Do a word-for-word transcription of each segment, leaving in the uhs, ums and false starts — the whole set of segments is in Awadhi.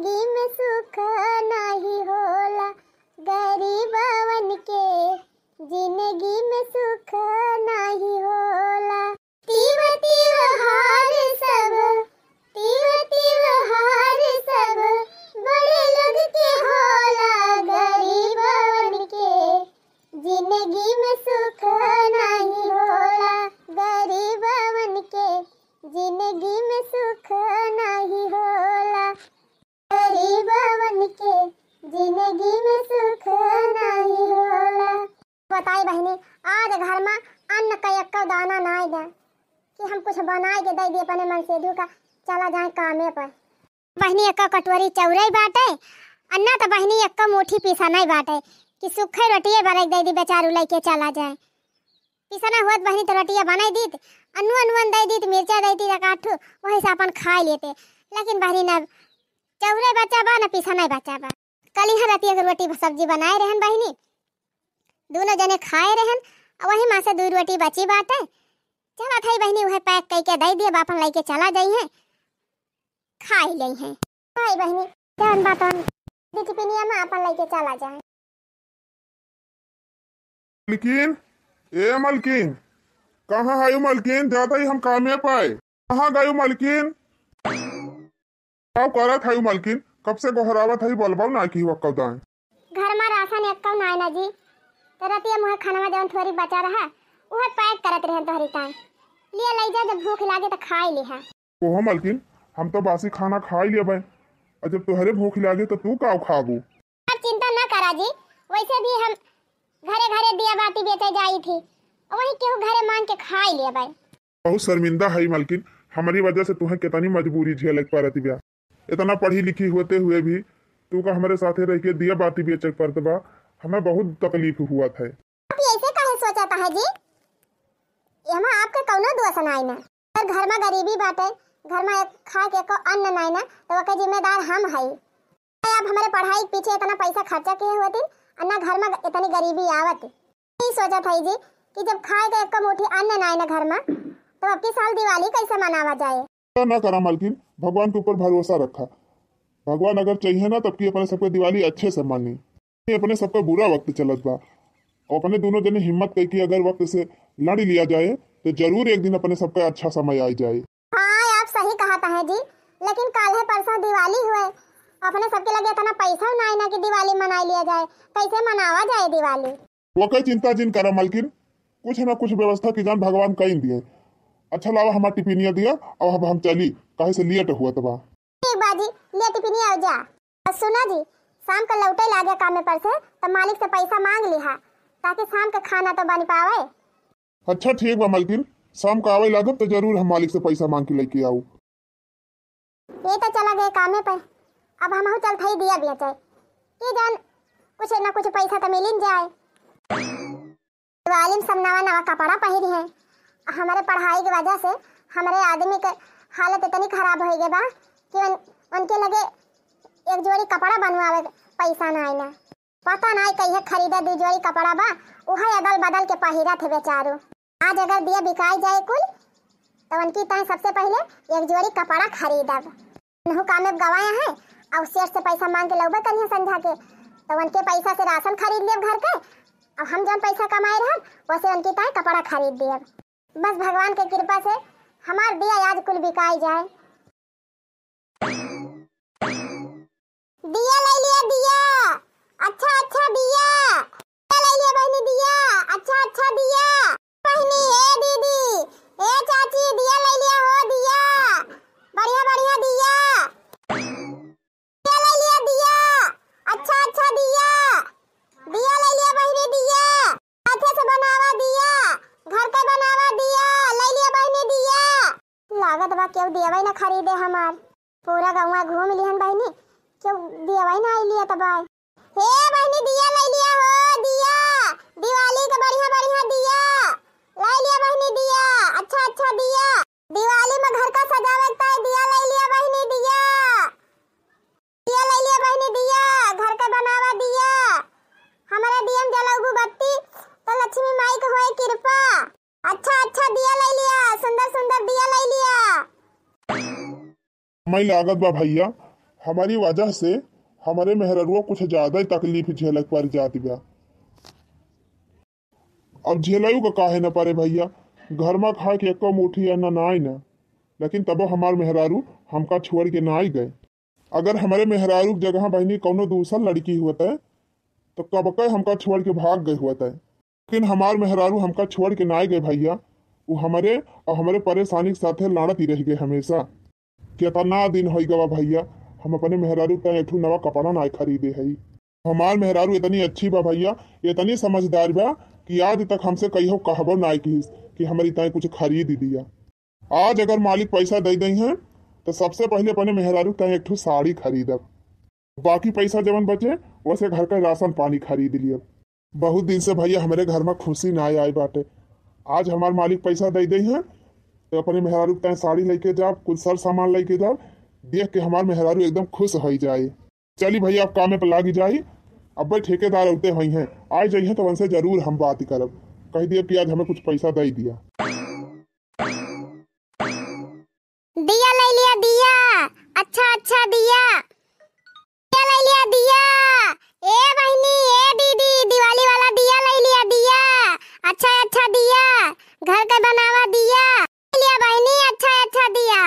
जिंदगी में सुख नाही होला, गरीबवन के जिंदगी में सुख नाही होला। तिव तिवहार सब, तिव तिवहार सब बड़े लोग के होला, गरीबवन के जिंदगी में सुख नाही होला, गरीबवन के जिंदगी में सुख नाही होला। गरीबवन के जिंदगी में सुख नाही होला। बताई बहिनी, आज घर मा अन्न का एक्को दाना नाई बा कि हम कुछ बनाए के दे दी अपने मनसेधू का, चला जाए कामे पर। बहिनी, एक्को कटोरी चौरई बाटे, अन्ना तो बहिनी एक्को मुट्ठी पीसा नाई बाटे कि सूखे रोटिये बना के दे दी, बेचारू लइके चला जाए। पिसना होत बहिनी तो रोटिया बनाई दीत, अ नून वून दे दीत, मिर्चा दे दीत, एक आध ठो, वही से अपन खाई लेते। लेकिन बहिनी ना, चौरे बचा बा ना पिसना बचा बा। कल यहाँ रतिया के रोटी सब्जी बनाए रहन बहिनी, दोनों जने खाए रहन, अ वही मा से दुइ रोटी बची बाटे। चला थाई बहिनी, वही पैक कइके दे दिए, बापन लइके चला जाई है, खाई ले है। भाई बहिनी, जौन बातन दी टिफिनिया मा अपन लइके चला जाए। मलकिन, ए मलकिन, कहाँ हयू मलकिन? जात ही हम कामे पाए। कहाँ गयू मलकिन? का करत हयू मलकिन? कब से गोहरावत हई, बोलबऊ ना कि वक्कौ दाएं। घर मा राशन एक्कौ नाय ना जी, तो रतिया मुहे खाना मा जौन थोरी बचा रहा, उहे पैक करत रहन तोहरी ताएं। लिया लई जा, जब भूख लागे तो खाई लिहा। ओहो मलकिन, हम तो बासी खाना खाई लेबै, अ जब तोहरे भूख लागे तो तू का खाबू? आप चिंता ना करा जी, वैसे भी हम घरे घरे दिया बाती बेचे जाई थी, वही केहू घरे मांग के खाई लेबै। बहुत शर्मिंदा हई मलकिन, हमरी वजह से तुहें केतनी मजबूरी झेले के पड़त बिया। इतना पढ़ी लिखी होते हुए भी तू का हमरे साथे रह के दिया बाती बेचे के पड़त बा, हमें बहुत तकलीफ हुआ था। आप ऐसे काहे सोचत है जी? एमा आपके कौनो दोष नाई ना। अगर घर मा गरीबी बाटे, घर मा एक खाए के एको अन्न नाई ना, तो ओके जिम्मेदार हम हई। आप हमरे पढ़ाई के पीछे इतना पैसा खर्चा किए होतिन, और ना घर मा इतनी गरीबी आवत। ई सोचत हई जी कि जब खाए के एको मुट्ठी अन्न नाई ना घर मा, तो अब की साल दिवाली कैसे मनावा जाए? चिंता ना करा मलकिन, भगवान के ऊपर भरोसा रखा। भगवान अगर चाहिए ना, तब की अपने सबके दिवाली अच्छे से मानी। अपने सबका बुरा वक्त चलत बा, और अपने दोनों जने हिम्मत करके अगर वक्त से लड़ लिया जाए, तो जरूर एक दिन अपने सबका अच्छा समय आ जाए। हाँ, आप सही कहत है जी, लेकिन काल्हे परसों दिवाली हुए, अपने सबके लगे इतना पैसा नाई ना कि दिवाली मनाई लिया जाए, कैसे मनावा जाए दिवाली? ओके चिंता जिन करा मलकिन, कुछ ना कुछ व्यवस्था की जान भगवान कई दिए। अच्छा लावा हमार टिफिनिया दिया, अब हम चली, काहे से लेट हुआ तबा। ठीक बा जी, ले टिफिनिया आउ जा। और सुना जी, शाम का लौटे लागे कामे पर से, तो मालिक से पैसा मांग लिहा, ताकि शाम का खाना तो बन पावे। अच्छा ठीक बा मलकिन, शाम का आवे लागब तो जरूर हम मालिक से पैसा मांग के लेके आऊ। ये तो चला गए कामे पे, अब हमहू चल थई दिया बेचे, की जान कुछ ना कुछ पैसा तो मिलिन जाए। दिवाली में सब नवा नवा कपड़ा पहिरी हैं। हमरे पढ़ाई के वजह से हमरे आदमी के हालत इतनी खराब होइ गए बा कि उन, उनके लगे एक जोड़ी कपड़ा बनवावे के पैसा ना आई ना। पता नाई कहिए खरीदे दू जोड़ी कपड़ा बा, उहे अदल बदल के पहिरत है बेचारू। आज अगर दिया बिकाई जाए कुल, तो उनकी ताई सबसे पहले एक जोड़ी कपड़ा खरीदब। उनहु कामे गवाया है, और सेठ से पैसा मांग के लौबे करिए संझा के, तो उनके पैसा से राशन खरीद लेब घर के, और हम जौन पैसा कमाए रहब, वैसे उनकी ताई कपड़ा खरीद देब। बस भगवान के कृपा से हमार दिया आज कुल बिकाई जाए। दिया ले लिया दिया, अच्छा अच्छा दिया। दिया ले लिया बहिनी दिया, अच्छा अच्छा दिया। बहिनी, ए दीदी, ए चाची, दिया ले लिया हो दिया, बढ़िया बढ़िया दिया। दिया ले लिया दिया, अच्छा अच्छा दिया। दिया ले लिया बहिनी दिया, हाथे से बनावा दिया, घर के बनावा दिया, ले लिया बहिनी दिया। लागत बा केहू दियवे न खरीदे हमार। पूरा गौवा घूम लिहन बहिनी, केहू दियवे न आई लिया तब आए। हे बहिनी दिया ले लिया हो दिया, दिवाली के बढ़िया बढ़िया दिया ले लिया बहिनी दिया, अच्छा अच्छा दिया। दिवाली में घर का सजावे के ताई दिया ले लिया बहिनी दिया। दिया ले लिया बहिनी दिया, घर के बनावा दिया। हमरे दिया में जलौबू बत्ती तो लक्ष्मी माई के होए कृपा। अच्छा अच्छा दिया ले लिया, सुंदर सुंदर दिया ले लिया। समय लागत बा भैया, हमरी वजह से हमरे मेहररुआ कुछ ज्यादा ही तकलीफ झेलक पड़ जात बा। अब झेलऊ का काहे न परे भइया, घर मा खाए के एको मुट्ठी अन्न नाई न, लेकिन तबो हमार मेहरारू हमका छोड़ के नाई गए। अगर हमरे मेहरारू के जगह बहिनी कौनो दूसर लड़की होते, तो कब के हमका छोड़ के भाग गए होते। लेकिन हमार मेहरारू हमका छोड़ के नाई गए भइया, उ हमरे और हमरे परेशानी के साथे लड़त ही रह गए हमेशा। केतना दिन होइ गवा भइया, हम अपने मेहरारू के ताईं एक ठो नवा कपड़ा नाई खरीदे हई। हमार मेहरारू इतनी अच्छी बा भइया, इतनी समझदार बा कि आज तक हमसे कहियो कहबो नाई किहिस कि हमरी ताईं कुछ खरीद दिया। आज अगर मालिक पैसा दे दई हैं, तो सबसे पहले अपने मेहरारू के ताईं एक ठो साड़ी खरीदब। बाकी पैसा जवन बचे, वैसे घर का राशन पानी खरीद लियब। बहुत दिन से भइया हमरे घर मा खुशी ना आए बाटे। आज हमार मालिक पैसा दे दे हैं, तो अपने मेहरारू के ताईं साड़ी लेके जाब, कुछ सर सामान लेके जाब। देख के हमार मेहरारू एकदम खुश हो जाए। चली भइया, अब कामे पर लागी जाई। अब भाई ठेकेदार औते होई हैं, आए जाई हैं तो उनसे जरूर हम बात करब। कह दिए कि आज हमें कुछ पैसा दे दिया। दिया ले लिया दिया, अच्छा अच्छा दिया। दिया ले लिया दिया। ए बहिनी, ए दीदी, दिवाली वाला दिया ले लिया दिया, अच्छा अच्छा दिया, घर का बनावा दिया। ले लिया बहिनी, अच्छा अच्छा दिया,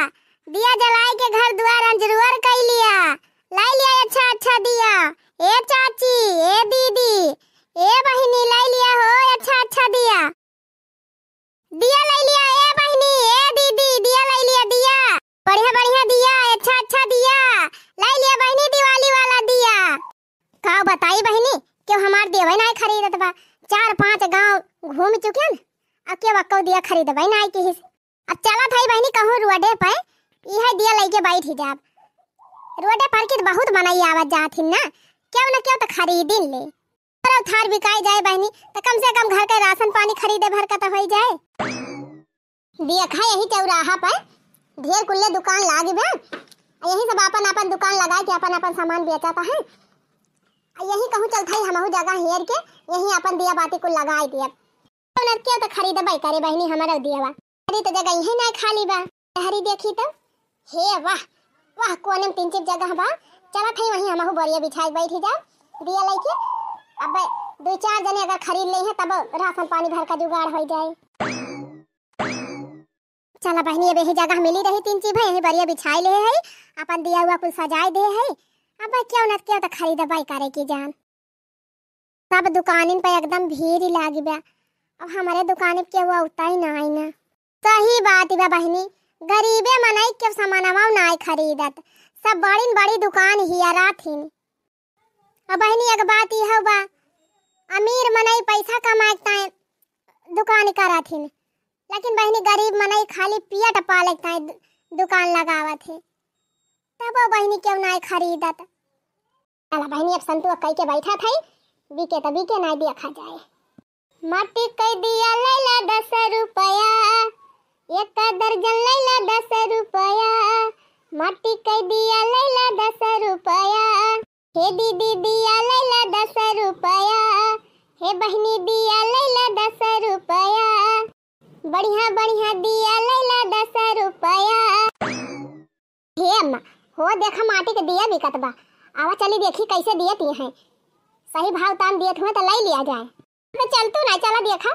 दिया जलाए के घर दुआर अंजरुअर कई लिया। ले लिया अच्छा अच्छा दिया। ए चाची, ए दीदी, ए बहिनी, ले लिया हो अच्छा अच्छा दिया। दिया ले लिया, ए बहिनी, ए दीदी, दिया ले लिया, दिया। बढ़िया, बढ़िया दिया, अच्छा, अच्छा दिया। ले लिया बहिनी, दिवाली वाला दिया। का बताई बहिनी, केहू हमार दियवा नाई खरीदत बा। चार पांच गांव घूम चुकियन, अब केहू अक्को दिया खरीदबे नाई किहिस। अब चलत हई बहिनी कहूँ रोडे पे, इहे दिया लेके बैठ ही जाब। रोडे पर की त बहुत मनई आवत जात हिन ना, केहू न केहू त खरीदिन ले। अउर थार बिकाई जाए बहिनी, त कम से कम घर के राशन पानी खरीदे भर का त होई जाए। देखा यही चौराहा पर ढेर कुल्ले दुकान लागी बा, यही सब आपन आपन दुकान लगाए के आपन आपन सामान बेचत है। यही कहूँ चलत हई हमहू जगह हेर के यही आपन दिया बाती कुल लगाए दिया। केहू न केहू त खरीदबे करे बहिनी हमरो दियवा। अरे त जगह इहे नाई खाली बा। हरी देखी त, हे वाह, वाह, कोने में तीन चार जगह बा। चलत हई वहीं हमहू बोरिया बिछाए बैठ ही जाब, दिया लेके। अब दो चार जने अगर खरीद ले हैं तब राशन पानी भर का जुगाड़ हो जाए। चला बहिनी, अब यही जगह मिली रही तीन चीज है, यही बोरिया बिछाए ले है, अपन दिया हुआ कुल सजाए दे है। अब केहू न केहू त खरीदबे करे की जान। सब दुकानिन पे एकदम भीड़ ही लागी बा। अब हमरे दुकान पे केहू अउता ही नाई ना। सही बात बा बहिनी, गरीबे मनई के सामानवा नाई खरीदत, सब बड़िन बड़ी दुकान हियरा थिन। अब बहिनी एक बात इहो बा, अमीर मनई पैसा कमाए के ताईं दुकान करत हिन, लेकिन बहिनी गरीब मनई खाली पेट पाले के ताईं दु-, दुकान लगावत है, तबो बहिनी केहू नाई खरीदत। चला बहिनी, अब संतुआ कई के बैठा थई, बिके त बिके, नाई दिया खा जाए। माटी कई दिया लैला दस रुपया, एक दर्जन लैला दस रुपया। माटी कई दिया लैला दस रुपया, हे दीदी दिया लैला दस रुपया, हे बहिनी दिया लैला दस रुपया, बढ़िया बढ़िया दिया लैला दस रुपया। हे अम्मा, हो देखा माटी के दिया बिकत बा, आवा चली देखी कैसे दियत हैं, सही भाव ताम दियत हुए त लै लिया जाए। अब चल तू ना, चला देखा।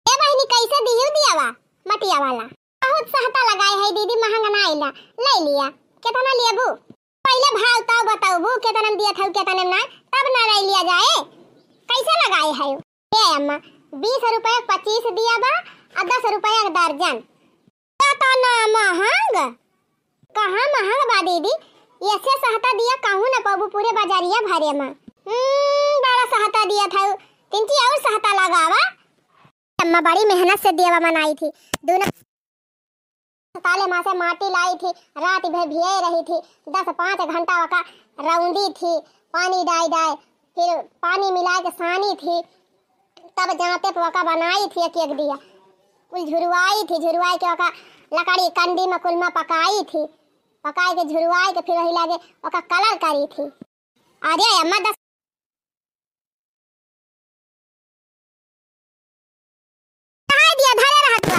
ए बहिनी, कैसे दिहू दियावा मटिया वाला? बहुत सहता लगाए है दीदी, महंगा ना आइला, लै लिया। केतना लेबू? पहिले भाव ताव बतौबू, केतना में दियत हऊ, केतना में ना, तब ना लै लिया जाए। कैसे लगाए है? ए अम्मा, बीस रुपया पच्चीस दिया बा, आ दस रुपया के दर्जन। केतना महंग? कहाँ महंग बा दीदी? ऐसे सहता दिया कहूँ न पबू पूरे बाजारिया भरे में। हम्म, बड़ा सहता दिया था, तिनकी और सहता लगावा। अम्मा बड़ी मेहनत से दियावा मनाई थी, दोनों ताले माँ से माटी लाई थी, रात भर भिये रही थी, दस पाँच घंटा वका रौंदी थी, पानी डाई डाई, फिर पानी मिला के सानी थी, तब जाते पे वका बनाई थी एक एक दिया। कुल झुरवाई थी, झुरवाई के वका लकड़ी कंडी में कुल में पकाई थी, पकाई के झुरवाई के फिर वही लागे वका कलर करी थी। अरे अम्मा दस कहाँ दिया धरे रहत बा?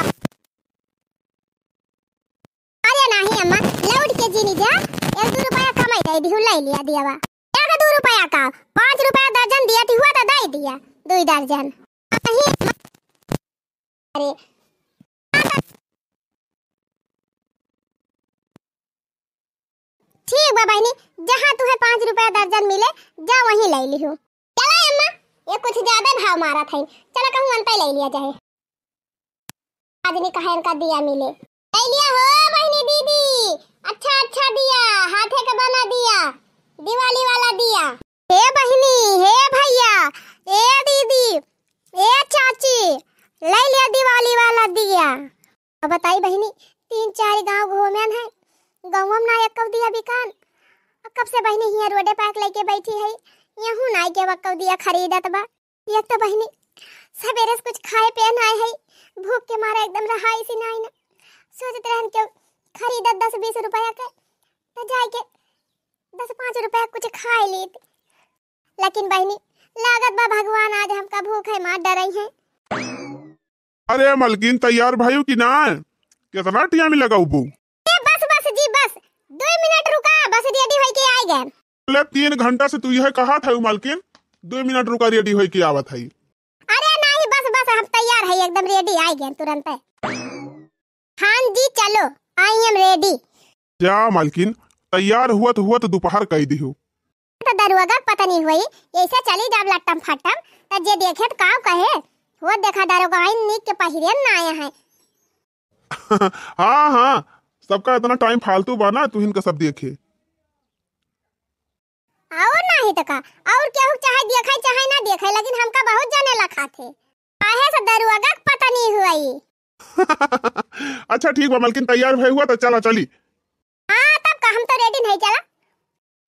अरे नाही अम्मा, लौट के जीनी जा, एक ए दिहु, लइ लिया दियावा। एक दू रुपया का, पाँच रुपया दर्जन दिया थी हुआ तो दइ दिया, दुइ दर्जन। अही, अरे, ठीक बा बहिनी, जहाँ तुहे पाँच रुपया दर्जन मिले, जा वहीं लइ लिहु। चला अम्मा, ये कुछ ज्यादा भाव मारत है, चला कहूँ अनतै लइ लिया जाए। आज नहीं कहे इनका दिया मिले। लइ लिया हो बहिनी दीदी, अच्छा अच्छा दिया, हाथे के बना दिया, दिवाली वाला दिया। हे बहिनी, हे भैया, ए दीदी, ए चाची, लइ लिया दिवाली वाला दिया। अब बताई बहिनी, तीन चार गाँव घूमेन है, गाँव में ना एक्कौ दिया बिकान। अब कब से बहिनी हियाँ रोडे पाक लेके बैठी है, यहू ना के एक्कौ दिया खरीदत बा। एक तो बहिनी सबेरे से कुछ खाए पिए ना है, भूख के मारे एकदम रहाई सी नाई ना। सोचत रहन के खरीदत दस बीस रुपया के, तो जाए के दस पाँच रुपया कुछ खाए लेत। लेकिन बहिनी, लागत बा भगवान आज हमका भूखे मार डरई है। अरे मलकिन, तैयार भयू कि ना? कितना टिया में लगाउबू? ए, बस, बस जी, बस। दुइ मिनट रुका, बस ready होइके आइ गए। ले, तीन घंटा से तू यह कहत है मलकिन, दुइ मिनट रुका, ready होइके आवत है। अरे नहीं, बस, बस, हम तैयार है, एकदम ready आइ गए तुरंत। हाँ जी, चलो, I am ready। जा मलकिन, तैयार हुअत हुअत दोपहर कइ दिहू। तो दरुआगा पता नहीं हुई, ऐसे चली जाब लट्टम फट्टम, तो जे देखे तो काव कहे, "वो देखा दरुआगा आई निक के पहिरे ना आए हैं।" हाँ, हाँ, सबका इतना time फालतू बा ना, तुहिन का सब देखे। और नहीं तो का, और केहू चाहे देखे चाहे ना देखे, लेकिन हमका बहुत जने लखाथे। काहे से दरुआगा के पता नहीं हुई। अच्छा ठीक बा मलकिन, तैयार भय हुआ तो चला चली। हाँ, तब का, हम तो ready नहीं, चला।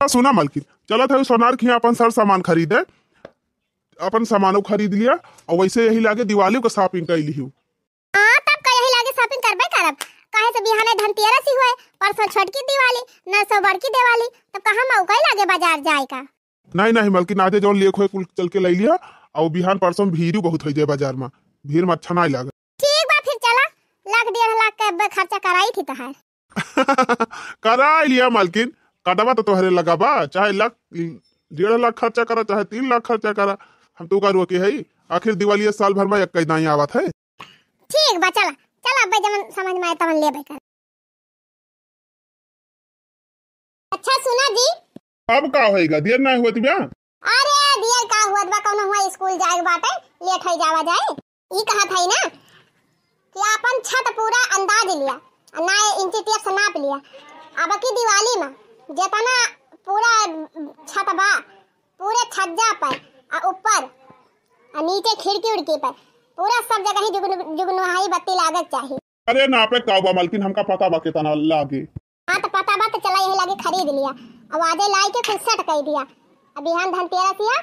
आ, सुना मलकिन, चलत है सोनार के यहाँ अपन सर सामान खरीदे, अपन सामानो खरीद लिया और वैसे यही लागे दिवाली को shopping कर लिहू। हाँ, तब का यही लागे shopping करबे करब, काहे से बिहाने धनतेरस ही हुए, परसों छोटकी दिवाली, नरसों बड़की दिवाली, तब कहाँ मौका ही लागे बाजार जाए का। नहीं, नहीं मलकिन, आजे जौन लेख होए कुल चल के लइ लिया और बिहान परसों भीड़ बहुत होइ जाए बाजार में, भीड़ में अच्छा नहीं लागे। ठीक बा, फिर चला, लाख डेढ़ लाख के अब्बे खर्चा कराई थी तहार। कराई लिया मलकिन, कटवा तो तोहरे लगा बा, चाहे लाख, डेढ़ लाख खर्चा करा, चाहे तीन लाख खर्चा करा, हम तो का रोके है? आखिर दिवाली साल भर में एक ही दाई आवत है। ठीक बा, चला, चला, अब्बे जवन समझ में आए तवन लेबे कर। अच्छा सुना जी। अब का होएगा, देर ना हुआ बा? अरे देर का हुआ बा, कौनो हुआ स्कूल जाए के बाटे, late हो जावा जाए। ई कहत है ना कि आपन छत पूरा अंदाज लिया, ना इंची टेप से नाप लिया। अब की दिवाली में जितना पूरा छत बा, पूरे छज्जा पर, आ ऊपर, आ नीचे खिड़की उड़की पर, पूरा सब जगह ही जुगन-, जुगनुहाई बत्ती लागत चाही। अरे नापे का बा मलकिन, हमका पता बा कितना लागे। हाँ, तो पता बा, तो चला यही लागे खरीद लिया। अब आजे लाई के कुल set कइ दिया। अब बिहान धनतेरस हिया,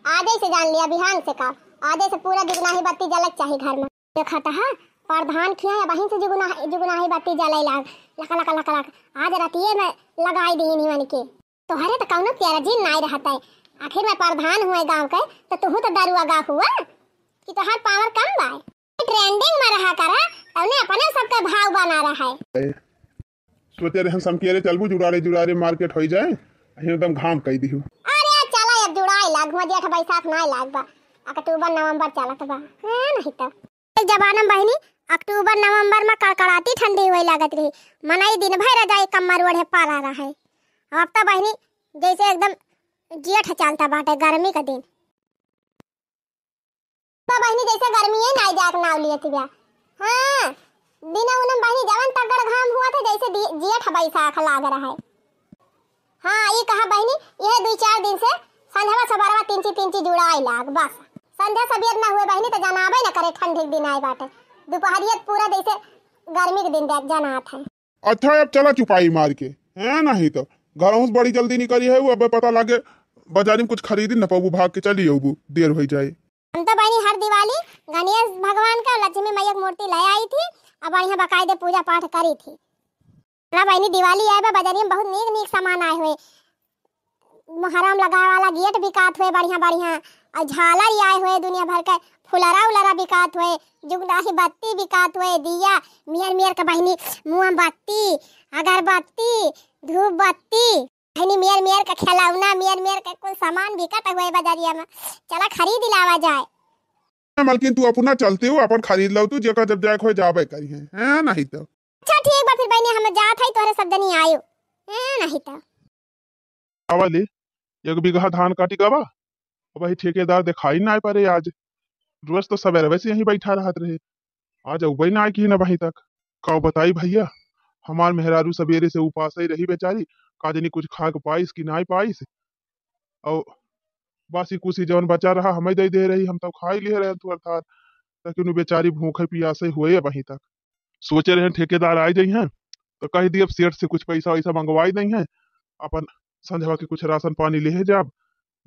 आजे से जान लिया, बिहान से का, आजे से पूरा जुगनाही बत्ती जलत चाही घर में। देखा तो है, प्रधान खिया या बहिन से जुगना-, जुगनाही बत्ती जले लाग, लक, लक, लक, लक। आज रतिये में लगाई दी इन्हीं मन के। तोहरे तो कौनो प्यारा जी नाई रहत है। आखिर में प्रधान हुए गाँव के, तो तुहू तो दरुआगा हुआ कि तोहार power कम बा। Trending में रहा करा, तौने अपने सबके भाव बना रहा है। सोचे रहन समकेरे चलबू, जुड़ारे जुड़ारे market होई जाए, अहिं एकदम घाम कई दिहू। अरे चला अब जुड़ाई लाग, हुआ जेठ बैसाख नाई लाग बा, अक्टूबर नवंबर चलत बा। हाँ, नहीं तो। एक जमाना में बहिनी, अक्टूबर नवंबर में कड़कड़ाती ठंडी हुए लागत रही, मनई दिन भर रजाई कम्मर ओढ़े पड़ा रहे। अब तो बहिनी जैसे एकदम जेठ चलता बाटे, गर्मी का दिन। तो बहिनी जैसे गर्मी है ना जाए के नाव लिए तिबिया। हाँ, दिना उनम बहिनी जवन तगड़ घाम हुआ था जैसे दि-, जेठ बैसाख लाग रहा है। हाँ, ई कहा बहिनी, यह दुई चार दिन से संझवा सबरवा तिनची तिनची जुड़ाई लाग, बस। संझा सबियत ना हुए बहिनी तो जनाबे ना करे ठंडी के दिन आए बाटे। दोपहरियत पूरा जैसे गर्मी के दिन देख जनात है। अच्छा, अब चला चुपाई मार के, हैं? नहीं तो घरहूँ से बड़ी जल्दी निकली है, वो अब पता लागे बाजारी में कुछ खरीदी न पाबू, भाग के चली अबू, देर हो जाए। हम तो बहिनी हर दिवाली गणेश भगवान का, लक्ष्मी मैया की मूर्ति ले आई थी, अब बढ़िया बकायदे पूजा पाठ करी थी। ना बहिनी, दिवाली आए बा, बाजारी में बहुत नीक नीक सामान आए हुए, मोहरम लगावे वाला गेट बिकात हुए बढ़िया बढ़िया, और झालर आए हुए दुनिया भर के, फुलरा उलरा बिकात हुए, जुगनाही बत्ती बिकात हुए, दिया मियर मियर के बहिनी, मोमबत्ती, अगरबत्ती, धूप बत्ती। बहिनी, मेर मेर का खिलौना, मेर मेर का कुल सामान बिकत हुए बजरिया में, चला खरीद लावा जाए। मलकिन, तू अपना चलती हो, अपन खरीद लो तू, जेकर जब जाए के होए जाबे करी है, हैं, नहीं तो। अच्छा ठीक बा, फिर बहिनी हम जात है, तोहरे सब जनी आयो, हैं, नहीं तो। आवा ले, एक बीघा धान काटी गवा, अब वही ठेकेदार दिखाई ना पड़े आज। रोज तो सवेरे से यहीं बैठा रहत रहे, आज अउबे ना आए कि ना वहीं तक। का बताई भैया, हमार मेहरारू सवेरे से उपास ही रही बेचारी, का जानी कुछ खा के पाइस कि ना पाइस। और बासी कुसी जवन बचा रहा हमें दे दे रही, हम तो खा ही लिए रहे थोड़ा थार, लेकिन वो बेचारी भूखे पियासे हुए वहीं तक। सोचे रहे ठेकेदार आ जाई हैं तो कह दिए सेठ से कुछ पैसा वैसा मंगवाई दई हैं, अपन संझवा के कुछ राशन पानी ले जाब,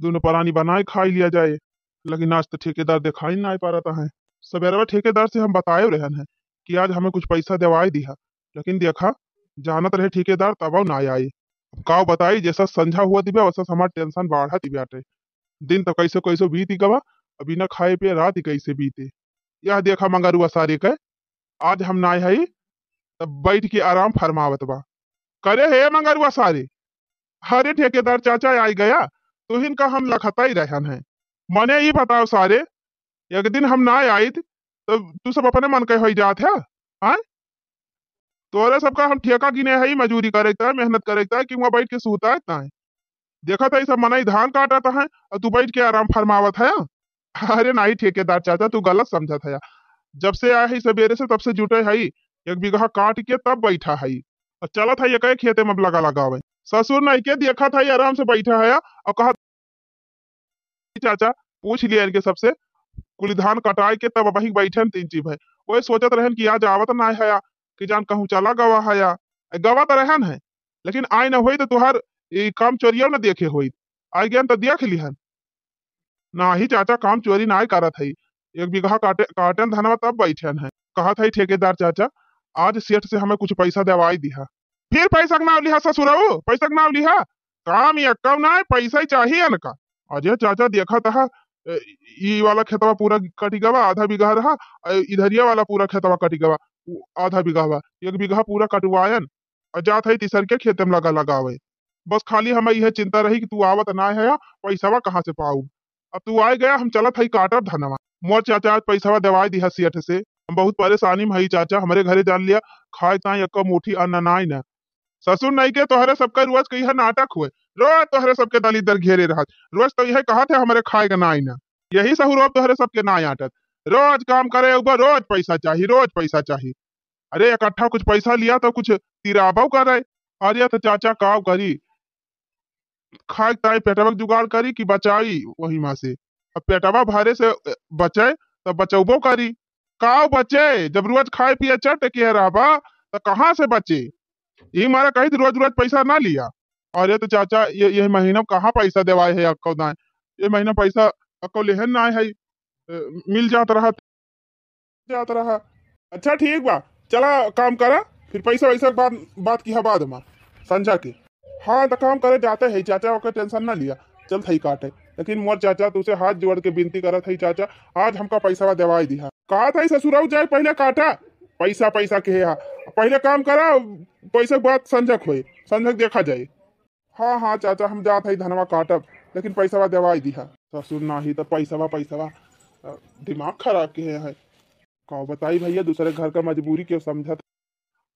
दोनों परानी बनाए खाई लिया जाए। लेकिन आज तो ठेकेदार दिखाई ना पा रहा है। सवेरवा ठेकेदार से हम बताए रहन है कि आज हमें कुछ पैसा देवाई दिहा, लेकिन देखा, जानत रहे ठेकेदार तब ना आए। अब का बताई, जैसा संझा हुआ दिबे वैसा हमार टेंशन बढ़त ही बाटे। दिन तो कैसे कैसे बीत गवा, अब बिना खाए पिए रात ही कैसे बीते। यह देखा मंगरुआ सारे के, आज हम ना आई तब बैठ के आराम फरमावत बा। करे हे मंगरुआ सारे, अरे ठेकेदार चाचा आई गया, तुहिन का हम लखता ही रहन है। मने ई बताओ सारे, एक दिन हम ना आइत तो तू सब अपने मन के होई जात है, हाँ? तोरे सबका हम ठेका गिने है, मजूरी करे के, मेहनत करे के, कि वहाँ बैठ के सूता है। देखत है सब मनई धान काटत है और तू बैठ के आराम फरमावत है। अरे नहीं ठेकेदार चाचा, तू गलत समझत है। जब से आए है सवेरे से, तब से जुटे है, एक बीघा काट के तब बैठा है और चलत है एक खेते में लगा लगावे। ससुर नहीं के देखत है, आराम से बैठा है और कहत, चाचा, पूछ लिया इनके सबसे, कुल धान कटाए के तब वहीं बैठन तीन चीज है। वही सोचत रहन कि आज आवत ना है कि जान कहूँ चला गवा है, गवा तो रहन है, लेकिन आए ना होई तो तुहार ई काम चोरियो न देखे होई, आ गया तो देख लिहन। नाही चाचा, काम चोरी नाही करत हई। एक बीघा काटे, काटन धनवा तब बैठन है। कहत हई ठेकेदार चाचा, आज सेठ से हमें कुछ पैसा देवाई दिहा। फिर पैसा के नाव लिहा ससुरऊ, पैसा के नाव लिहा। काम यक्कऊ नाही, पैसा ही चाहिए इनका। अरे चाचा, देखत ह, ए, ई वाला खेतवा पूरा कटि गवा, आधा बीघा रहा, ए, इधरिया वाला पूरा खेतवा कटि गवा, उ आधा बीघा बा, एक बीघा पूरा कटवायन। और जात है तीसर के खेते में लगा लगावे। बस खाली हमें यह चिंता रही कि तू आवत ना है, पैसावा कहाँ से पाऊ। अब तू आए गया, हम चलत हई काटब धनवा। मोर चाचा आज पैसावा देवाई दिहा सेठ से। हम बहुत परेशानी में हई चाचा, हमरे घरे जान लिया, खाए ताई एक्को मुट्ठी अन्न नाई ना। ससुर नहीं के तोहरे सबका रोज के यह नाटक हुए, रोज तोहरे सबके दलिद्दर घेरे रहत, रोज तो यह कहत है हमरे खाए के नाई ना। यही सहूर अब तोहरे सबके नाई आटत, रोज काम करे ऊपर रोज पैसा चाही, रोज पैसा चाही। अरे इकट्ठा कुछ पैसा लिया तो कुछ तिराबो करे। अरे तो चाचा काव करी, खाए ताई पेटवा के जुगाड़ करी कि बचाई वही मा से। अब पेटवा भरे से, अ, बचे तो बचौबो करी। काव बचे, जब रोज खाए पिए चट के रहबा तो कहाँ से बचे? यही मारा कही थी रोज रोज पैसा ना लिया। अरे तो चाचा ये, ये महीना में कहाँ पैसा देवाए है अक्को दाए? ये महीना पैसा अक्को लेहन ना है, अ, मिल जात रहा। जात रहा। अच्छा ठीक बा, चला काम करा, फिर पैसा वैसा बात, बात किहा बाद में संझा के। हाँ तो काम करे जाते है चाचा, ओकर टेंशन ना लिया, चल थई काटे। लेकिन मोर चाचा तुसे हाथ जोड़ के विनती करत है चाचा, आज हमका पैसा देवाई दिहा। कहा था ससुराऊ जाए पहले काटा, पैसा पैसा के है, पहले काम करा, पैसा के बाद संझक होए, संझक देखा जाए। हाँ हाँ चाचा, हम जात हई धनवा काटब, लेकिन पैसवा देवाई दिहा। ससुर नाही त पैसवा, पैसवा, अ, दिमाग खराब किहे है। का बताई भैया, दूसरे घर का मजबूरी क्यों समझत।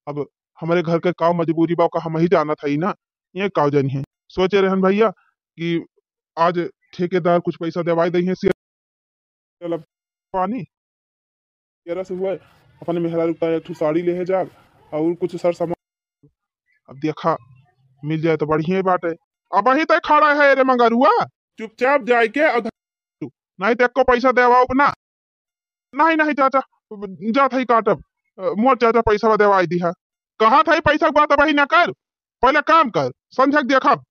अब हमरे घर के का मजबूरी बा, का हम ही जानत हई ना, ये का जनी है। सोचे रहन भैया कि आज ठेकेदार कुछ पैसा देवाई दई है, चलब पानी। तेरह से हुआ है, अपने मेहरारू का एक ठो साड़ी लेहे जाब और कुछ सर सामान। अब देखा, मिल जाए तो बढ़िया बात है। अब वहीं तक खड़ा है रे मंगरुआ, चुपचाप जाए के और नहीं तो एको पैसा देवाओ ना। नहीं, नहीं चाचा, जात हई काटब। अ, मोर चाचा पैसा देवाई दिहा। कहा था पैसा के बात अबही ना कर, पहले काम कर, संझक देखब।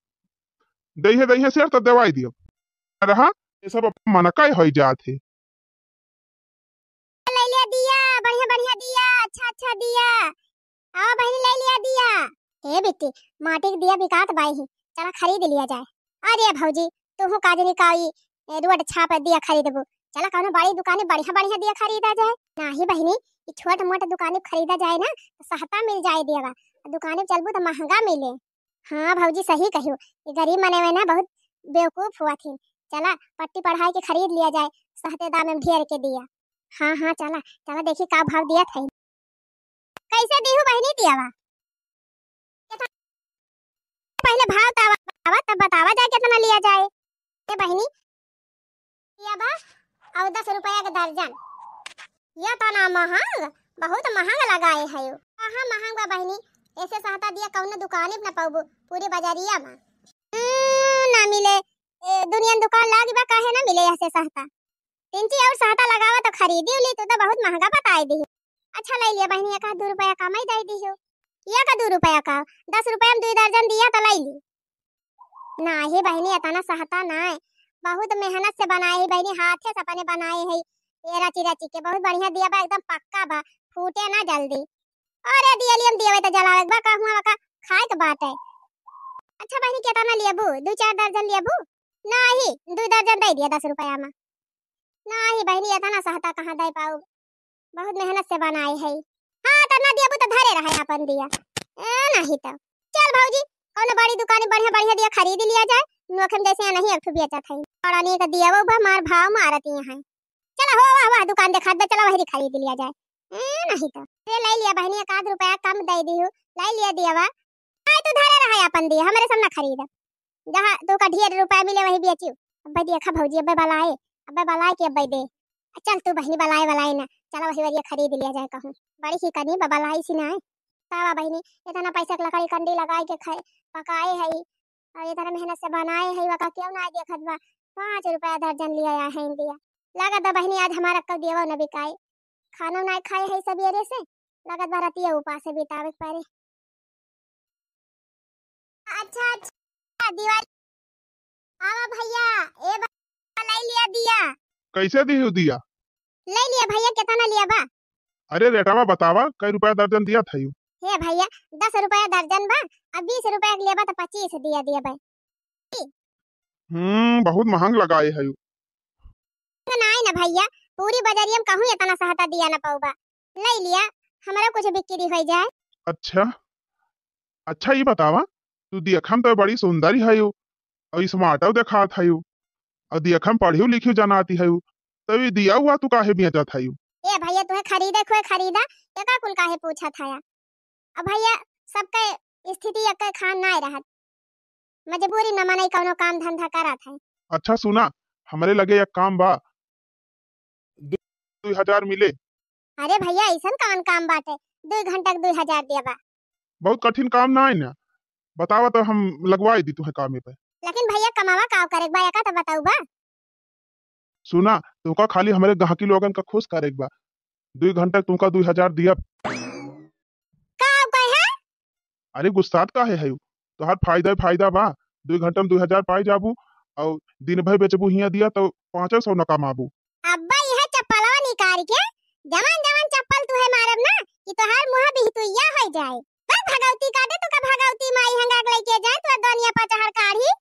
दइहे, दइहे शेर तो देवाई दियो। रहा, ये सब अपन मनकाई होई जात है। ले लिया दिया, बढ़िया, बढ़िया दिया, अच्छा, अच्छा दिया। हाँ बहिनी, ले लिया दिया। हे बेटी, माटी के दिया बिकात बाई ही, चला खरीद लिया जाए। अरे भौजी, तू का जनी का ई, ए, रोड छाप दिया खरीदबू, चला कौनो बड़ी दुकाने बढ़िया बढ़िया दिया खरीदा जाए। नाही बहिनी, ई छोट मोट दुकाने खरीदा जाए ना तो सस्ता मिल जाए दिया, दुकाने चलबू तो महंगा मिले। हाँ भौजी, सही कहियो, ये गरीब मने में ना बहुत बेवकूफ हुआ थी। चला, पट्टी पढ़ाई के खरीद लिया जाए, सस्ते दाम में ढेर के दिया। हाँ, हाँ, चला, चला, देखी का भाव दिया था। कैसे दीहू बहिनी दियावा? पहले भाव तावा बतावा, तब बतावा जाए कितना लिया जाए। ए बहिनी, दियावा और दस रुपया के दर्जन। ये तो ना महंग, बहुत महंग लगाए है यो। कहाँ महंग बा बहिनी? ऐसे सहता दिया कौनो दुकानी पे ना पाबू, पूरी बाजारिया में। हम्म, ना मिले। ए, दुनिया में दुकान लागी बा, काहे ना मिले ऐसे सहता? तिनची और सहता लगावा तो खरीदी उली, तू तो बहुत महंगा बताए दी। अच्छा, ले लिया बहिनी, एक आध दू रुपया कम ही दे दी हो। ये का दू रुपया का, दस रुपया में दू दर्जन दिया तो ले ली। नाही बहिनी, इतना सहता नाही, बहुत मेहनत से बनाए है बहिनी, हाथे से अपने बनाए है, ये रची रची के बहुत बढ़िया दिया बा, एकदम पक्का बा, फूटे ना जल्दी। अरे दियलियम दियवे त जलावे के बा, का हुआ का खाए के बाटे। अच्छा बहिनी, केतना लेबू? दू चार दर्जन लेबू? नाही, दू दर्जन दे दिया दस रुपया में। नाही बहिनी, इतना सहता कहाँ दे पाऊ, बहुत मेहनत से बनाए है। हाँ, त ना देबू त धरे रहे अपन दिया। ए, नाही त चल भौजी, कौनो बड़ी दुकानी बढ़िया बढ़िया दिया खरीद लिया जाए। नोखे में जैसे नहीं एक ठो बेचत है। बड़ा नीक दिया वो बा, मार भाव मारत यहाँ। चला हो, वाह, वाह, दुकान देखात बा, चला वही खरीद लिया जाए। ए, नहीं त। अरे, ले लिया बहिनी, एक आध रुपया कम दे दिहू, ले लिया दिया बा। आए तू धरे रहे अपन दिया, हमरे सब ना खरीद। जहाँ तोका ढेर रुपया मिले वही बेचियो। अब्बे देखा भौजी, अब्बे बलाए, अब्बे बलाए के अब्बे दे। चल तू बहिनी बलाए, बलाए ना, चला वही वरिया खरीद लिया जाए कहूँ। बड़ी ही कनी बा, बलाई सी ना है। का बा बहिनी, इतना पैसा के लकड़ी कंडी लगाए के खाए, पकाए है, और इतना मेहनत से बनाए है, वका क्यों ना देखत बा? पाँच रुपया दर्जन लिया है दिया। लागत बा बहिनी, आज हमारा कल देवा न बिकाए, खानो ना खाए है सबेरे से, लागत बा रतिया उपास बितावे के पड़े। अच्छा, अच्छा, दिवाली आवा भैया, ए बा-, ले लिया दिया। कैसे दिहू दिया? ले लिया भैया, कितना लिया बा? अरे रेटवा बतावा, कै रुपया दर्जन दिया था यू? हे भैया, दस रुपया दर्जन बा, अब बीस रुपया के लेबा त पच्चीस दिया दिया बा। हम्म, बहुत महंग लगाए है यू। नाई ना भैया, पूरी बजरिया में कहूँ इतना सहता दिया ना पाऊबा। ले लिया, हमरा कुछ बिक्री हो जाए। अच्छा, अच्छा, ये बतावा, तू देखम तो बड़ी सुंदर ही हयू, और स्मार्टो देखात हयू, और देखम पढ़ियो लिखियो जनाती हयू, तो ये दिया हुआ तू काहे बेचत हयू? ए भैया, तुम्हें खरीदे खुए खरीदा, एका कुल काहे पूछत हया? अब भैया, सबके स्थिति एक खान नाय रहत, मजबूरी में मनई कौनो काम धंधा करत है। अच्छा सुना, हमरे लगे एक काम बा, दू, दू हजार मिले। अरे भैया, ऐसन कौन काम बाटे, दू घंटा के दू हजार देबा? बहुत कठिन काम ना है ना, बतावा तो हम लगवाई दी तुहे कामे पे। लेकिन भैया, कमावा का करे के बा, एका तो बताऊ बा। सुना, तुमका खाली हमरे गाहकी लोगन का खुश करे के बा, दू घंटा तुमका दू हजार दिया। का कहे? अरे गुस्सात काहे है? तोहार फायदा ही फायदा बा, दू घंटा में दू हजार पाई जाबू, और दिन भर बेचबू हिया दिया तो पाँचों सौ न कमाबू। अब्बा यह चप्पलवा निकाल के, जवान जवान चप्पल तुहे मारब ना कि तोहार मुँह बिहतुइया हो जाए। बा भगवती काटे तो का भगवती माई हंगा के लेके जाए तो दुनिया पचहर काढ़ी।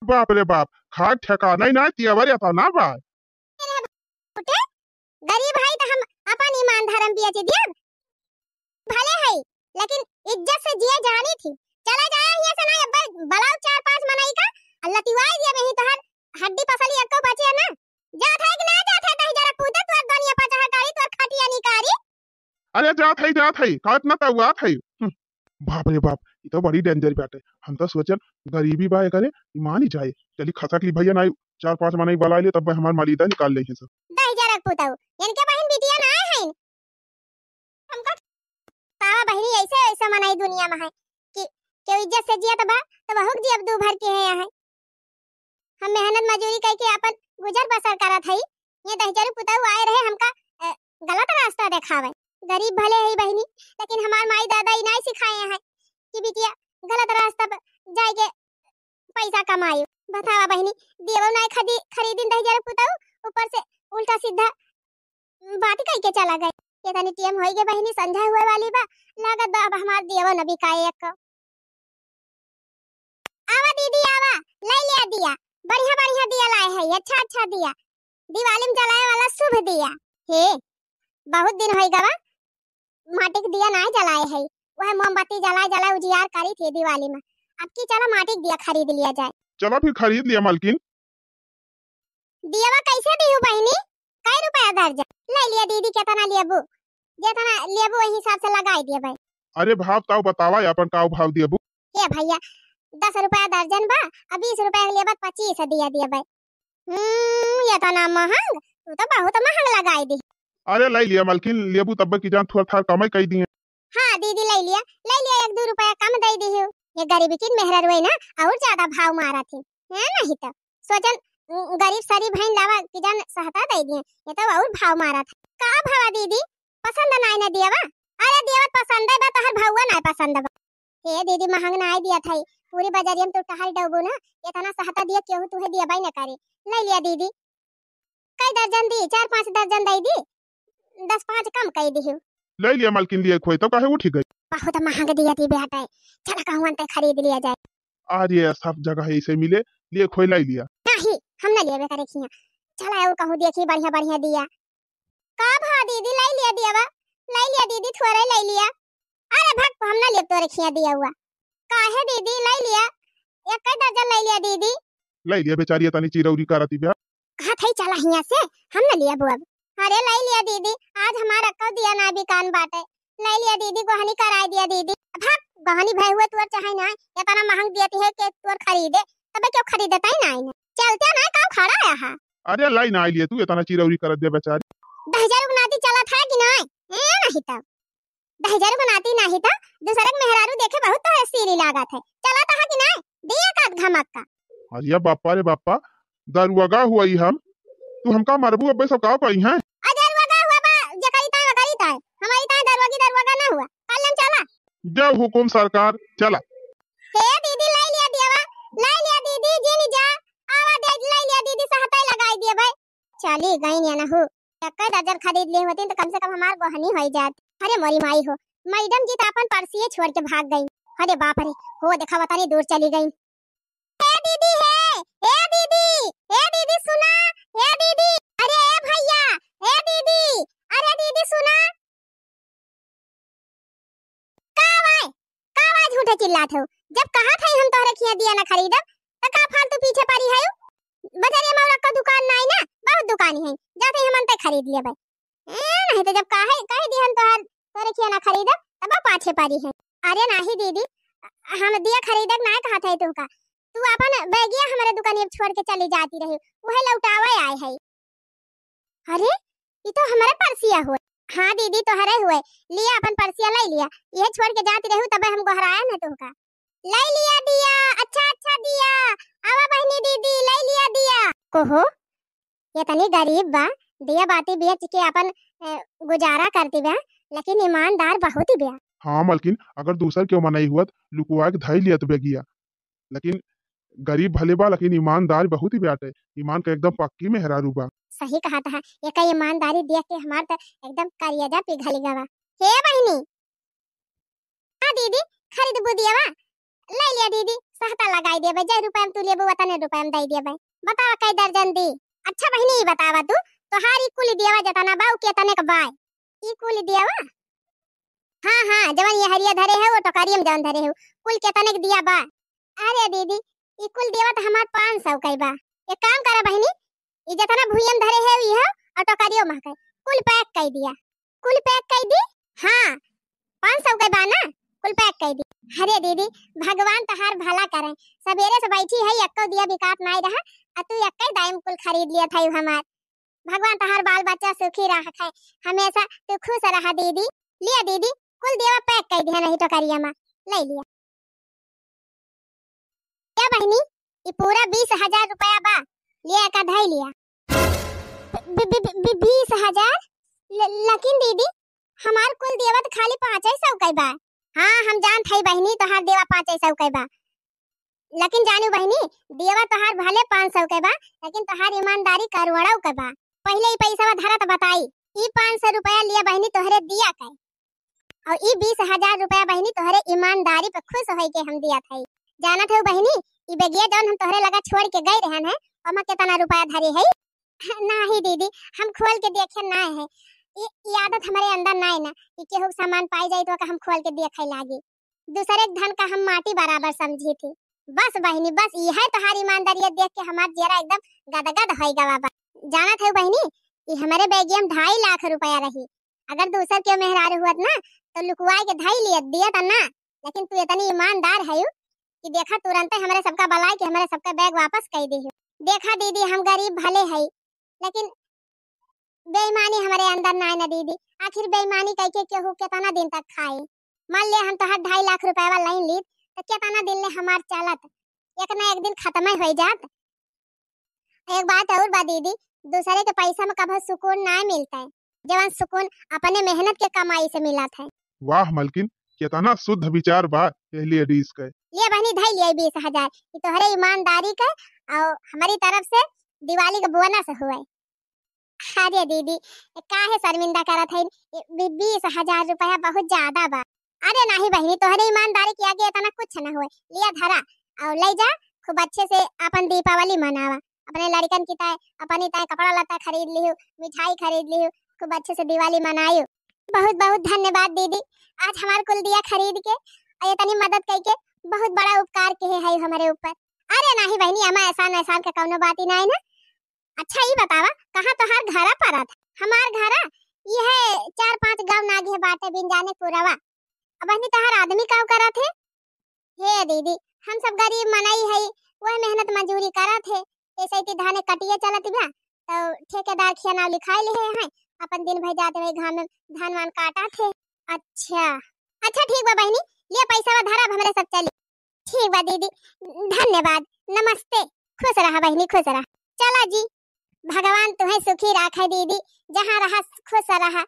बाप रे बाप, खाए ठेकाना ही ना, तेवर या तो ना बा। उठे, गरीब हई त हम अपन ईमान धर्म बेच दियब, भले हई, लेकिन इज्जत से जिए जानी थी। चला जाए हियां से ना, अब्बे बलाओ चार पांच मनई का, अल्लाह तिवाई दिया नहीं तोहर हड्डी पसली एको बचे ना। जात है कि ना जात है, दही जरा पूते तोर दुनिया पचहर कारी, तोर खटिया निकारी। अरे जात है, जात है, का इतना तउआत है? हम्म, बाप रे बाप, ई तो बड़ी danger बाटे। हम तो सोचन गरीबी बा एकरे, ईमान ही जाए। चली खसक ली भैया, नाई चार पांच मनई बलाए ले, तब हमार मलीदा निकाल ले सब। दही जरा पूतऊ, इनके बहिन बिटिया ना है। हमका तावा बहिनी ऐसे, ऐसे मनई दुनिया में है कि केहू इज्जत से जियत बा, तो बहुत जियब दू भर के है यहाँ। हम मेहनत मजूरी करके अपन गुजर बसर करत हई। ये दहिजरू पुतऊ आए रहे हमका, अ, गलत रास्ता देखावे। गरीब भले हई बहिनी, लेकिन हमार माई दादा ई नाई सिखाए हैं कि बिटिया गलत रास्ता पर जाए के पैसा कमाई। बतावा बहिनी, देवो नाई खदी-, खरीदिन दहिजरू पुतऊ, ऊपर से उल्टा सीधा बात कह के चला गए। ये तनी टेम होई गे बहिनी, संझा हुए वाली बा, लागत बा अब हमार देवो न बिकाए एक। आवा दीदी आवा, ले लिया दिया, बढ़िया बढ़िया दिया लाए है, अच्छा अच्छा दिया, दिवाली में जलाए वाला शुभ दिया। हे, बहुत दिन होई गवा, माटी के दिया नाय जलाए है, वह मोमबत्ती जलाए जलाए उजियार करी थी दिवाली में। अब की चला माटी के दिया खरीद लिया जाए। चला फिर खरीद लिया मलकिन। दियवा कैसे दिहू बहिनी? कै रुपया दर्जन? लै लिया दीदी, केतना लेबू, जेतना लेबू वही हिसाब से लगाई देबै। अरे भाव ताव बतावा, अपन का भाव देबू? हे भैया, दस रुपया दर्जन बा, अब बीस रुपया के लेबा त पच्चीस दिया देबै। हम्म, एतना महंग? तू तो बहुत महंग लगाई दी। अरे लै लिया मलकिन, लेबू तब्बे की जान थोड़ा थार कमाई कई दिए। हाँ दीदी, लै लिया, लै लिया, एक दू रुपया कम दै दिहू। ये गरीब की मेहरारू है ना, और ज्यादा भाव मारा थी, है नहीं तो सोचन, उम, गरीब सरीब हईन, लावा की जान सहता दै दिए, ये तो और भाव मारा था। का भावा दीदी, पसंद नाई ना दियवा? अरे दियवा पसंद है बा, तोहर भौवा नाई पसंद बा। हे दीदी, महंग नाई दिया था, पूरी बजरिया में तू टहल डौबू ना, एतना सहता दिया केहू तुहे दियबा ही ना करे। लै लिया दीदी, कई दर्जन दी, चार पाँच दर्जन दै दी, दस पाँच कम कई दिहू। लै लिया मलकिन, लिए खोई तो काहे उठी गई? बहुत महंग दिया थी बेटा, चला कहूँ अंते खरीद लिया जाए। अरे सब जगह ऐसे मिले, लिए खोई लै लिया। नहीं, हम ना लेबे करे खिया, चला और कहूँ देखी बढ़िया बढ़िया दिया। का भा दीदी, लै लिया दियवा? लै लिया दीदी, थोड़े लै लिया। अरे भक, हम ना लेब तोरे खिया दिया हुआ। काहे दीदी, लै लिया, एक दर्जन लै लिया दीदी। लै लिया बेचारी, तनी चिरौरी करती बा। हाथ ही चला हिया से, हम ना लेब अब। अरे लै लिया दीदी, आज हमार अक्को दिया ना बिकान बाटे। लै लिया दीदी, गोहनी कराई दिया दीदी। भक, गोहनी भय हुए तुअर चाहे ना, एतना महंग दियती है के तुअर खरीदे, तबे क्यों खरीदता ही ना इन्हें। चलते ना, का खड़ा आया है? अरे लाई ना लिए तू, एतना चिरौरी करत दे बेचारी। दहिजर उगनाती चलत है कि नाई? ए नहीं तो। दहिजर उगनाती नहीं तो, दूसरे के मेहरारू देखे बहुत तो है सीरी लागत है। चलत है कि नाई? दिए का धमक का। अरे बाप्पा रे बाप्पा, दरुआगा हुई हम, तू हमका मरबू अब्बे सब का कही हैं? आ दरुआगा हुआ बा, जकरी ताई वकरी ताई, हमारी ताई दरुआगी दरुआगा ना हुआ। कल हम चला। जय हुकुम सरकार, चला। हे दीदी, लै लिया दियवा, लै लिया दीदी, जिन जा, आवा दे, लै लिया दीदी, सहताई लगाई दिया भाई। चली गई ने नहु, एक्के दर्जन खरीद लिए होती तो कम से कम हमार गोहनी होई जात। अरे मोरी माई हो, मैडम जी तो अपन पर्सिये छोड़ के भाग गई। अरे बाप रे, हो देखा वतनी दूर चली गई। ए दीदी हे, ए दीदी, ए दीदी सुना, ए दीदी, अरे ए भैया, ए दीदी, अरे दीदी सुना। का वाय, का वाय झूठे चिल्लात हो? जब कहा था हम तोहरे खिया दिया ना खरीदब, त का फालतू पीछे पड़ी है? बजरिया में और का दुकान नाई ना, बहुत दुकान है, जाते हम अंते खरीद लेबे। ए, नहीं तो जब काहे, कह दिहन तोहर, तोरे खिया ना खरीदब, तब पाछे पड़ी है। अरे नाही दीदी, हम दिया खरीदक ना कहत है तुमका। तू अपन बैगिया हमरे दुकानिया पे छोड़ के चली जाती रही, वह लौटावे आए है। अरे, ई तो हमरे परसिया हुए। हाँ दीदी, तोहरे हुए। लिया अपन परसिया लै लिया, यह छोड़ के जाती रहू तबे हम गोहराया न तुमका। लै लिया दिया, अच्छा अच्छा दिया, आवा बहिनी दीदी, लै लिया दिया। कोहो, ये तनी गरीब बा, दिया बाती बेच के अपन, ए, गुजारा करती बा, लेकिन ईमानदार बहुत ही बा। हाँ मलकिन, अगर दूसर केहू मनई हुअत, लुकुआ के धई लियत बेगिया, लेकिन गरीब भले बा, लेकिन ईमानदार बहुत ही बाटे, ईमान के एकदम पक्की मेहरारू बा। सही कहत हा, एका ईमानदारी देख के हमार त एकदम करियजा पिघल गवा। हे बहिनी, हाँ दीदी, खरीदबू दियवा? लै लिया दीदी, सहता लगाई देबे, जै रुपया में तू लेबू, वतने रुपया में दई देबे। बतावा कै दर्जन दी? अच्छा बहिनी, ई बतावा तू, तोहार ई कुल दियवा जतना बा, उ केतने क बा? ई कुल दियवा? हाँ, हाँ, जवन ये हरिया धरे है, वो टोकरिया में जवन धरे है, कुल केतने क दिया बा? अरे दीदी, ई कुल दियवा त हमार पाँच सौ कै बा। एक काम करा बहिनी, ई जतना भुइया में धरे है, ई है, और टोकरियो में है, कुल pack कै दिया। कुल pack कै दी? हाँ, पाँच सौ के बा ना, कुल pack कै दी। अरे दीदी, भगवान तहार भला करे, सबेरे से बैठी है, एक्को दिया बिकात नाई रहा, आ तू एक्के दाई में कुल खरीद लिया था हमार। भगवान तहार बाल बच्चा सुखी रहा है, हमेशा तू खुश रहा दीदी। लिया दीदी, कुल दिया pack कै दिया नहीं टोकरिया में, लै लिया। ए बहिनी, ई पूरा बीस हजार रुपया बा, लिया का धई लिया। बी-, बी-, बी-, बी-, बीस हजार? ल-, लेकिन दीदी, हमार कुल देवा त खाली पाँचे सौ कै बा। हाँ, हम जानत हई बहिनी, तोहार देवा पाँचे सौ कै बा, लेकिन जानू बहिनी, देवा तोहार भले पाँच सौ कै बा, लेकिन तोहार ईमानदारी करोड़ों कै बा। पहिले ई पैसवा धरा त बताई, ई पाँच सौ रुपया लिया बहिनी तोहरे दिया कै, और ई बीस हजार रुपया बहिनी तोहरे ईमानदारी पे खुश होई के हम दिया था। जानत हो बहिनी, ई बेगिया जौन हम तोहरे लगा छोड़ के गए रहन है, ओमा केतना रुपया धरे है? नाही दीदी, हम खोल के देखे ना है, ई, ई आदत हमरे अंदर ना है ना कि केहू के सामान पाई जाई तो ओका हम खोल के देखे लागी। दूसरे के धन का हम माटी बराबर समझी थी। बस बहिनी, बस इहे तोहार ईमानदारियत देख के हमार जियरा एकदम गदगद होइ गवा बा। जानत है बहिनी, ई हमरे बैगिया में ढाई लाख रुपया रही। अगर दूसर के मेहरारू हुअत ना, तो लुकवाए के धई लियत, दियत ना। लेकिन तू इतनी ईमानदार है कि देखा, तुरंते हमरे सबका बलाए के हमरे सबका बैग वापस कई दे। देखा दीदी, हम गरीब भले है, लेकिन बेईमानी हमरे अंदर नाय न दीदी। आखिर बेईमानी कइके केहू केतना दिन तक खाए? मान ले हम तोहार ढाई लाख रुपया लाइन लीत, तो केतना दिन ले हमार चलत? एक ना एक दिन खत्म होइ जात। एक बात और बा दीदी, दूसरे के पैसा में कभो सुकून नाय मिलता है, जवन सुकून अपने मेहनत के कमाई से मिलत है। वाह मलकिन, केतना शुद्ध विचार बा एह लेडीज के। ले बहिनी, धई लिया बीस हजार, ई तोहरे ईमानदारी के और हमारी तरफ से दिवाली के बोनस हुए। अरे दीदी, काहे शर्मिंदा करत है? ई बी-, बीस हजार रुपया बहुत ज्यादा बा। अरे नाही बहिनी, तोहरे ईमानदारी के आगे इतना कुछ न होए। लिया धरा और ले जा, खूब अच्छे से अपन दीपावली मनावा। अपने लड़कन की ताय, अपनी ताय कपड़ा लत्ता खरीद लिहू, मिठाई खरीद लिहू, खूब अच्छे से दिवाली मनायू। बहुत बहुत धन्यवाद दीदी, आज हमार कुल दिया खरीद के और इतनी मदद कइके बहुत बड़ा उपकार किहे है हमरे ऊपर। अरे नाही बहिनी, अमा एहसान एहसान के कौनो बात ही नाई ना। अच्छा, ई बतावा, कहाँ तोहार घरा परत? हमार घरा इहे चार पाँच गांव नागे बाटे, बिन जाने पुरवा। अब बहिनी, तोहार आदमी का करत है? हे दीदी, हम सब गरीब मनई हई, वह मेहनत मजूरी करत है। ऐसे ही धाने कटिए चलत बा, तो ठेकेदार खिया नाव लिखाई ले हैं, अपन दिन भर जाते हुए घाम में धान वान काटत है। अच्छा, अच्छा, ठीक बा बहिनी, ये पैसा धरा, अब हमरे सब चली। ठीक बा दीदी, धन्यवाद, नमस्ते, खुश रहा बहिनी, खुश रहा। चला जी, भगवान तुम्हें सुखी राखे दीदी, जहाँ रहा खुश रहा।